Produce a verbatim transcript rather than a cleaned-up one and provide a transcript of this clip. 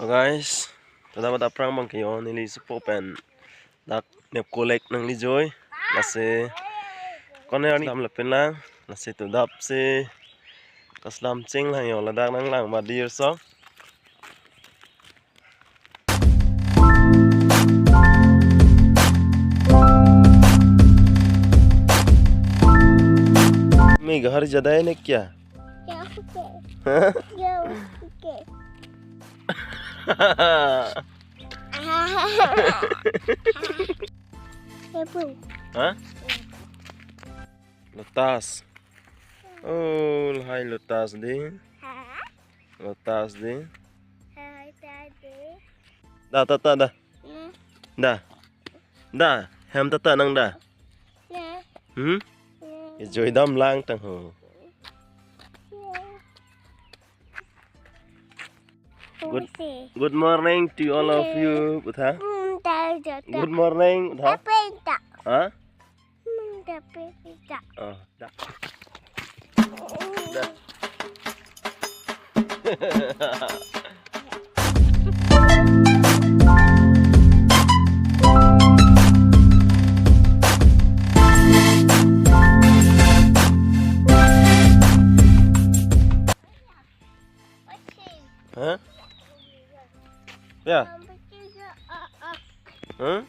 So guys, tada pada prang bang ke yo neli supo pen dak nepkolek nangli joi. Lasi kone arni dam lapen lang, lasi tudap si kaslam ching lang yo ladak nanglang badir so. मैं घर ज्यादा है ना क्या? क्या उसके? हाँ? क्या उसके? ये बोल। हाँ? Lotus. Oh, hai lotus dei. हाँ? Lotus dei. Hai, hai, hai. Da, da, da, da. Hmm. Da. Da, hem ta ta nang da. Nah. Hmm? Nah. Ejoi dam lang tang ho. Nah. Good, Pungsi. Good morning to all of Nah. You, Butha. Hmm, da, da, da. Good morning, Butha. Apa itu? Hah? Hmm, da, apa itu? Oh, da. Da. Hah? Ya. Hah?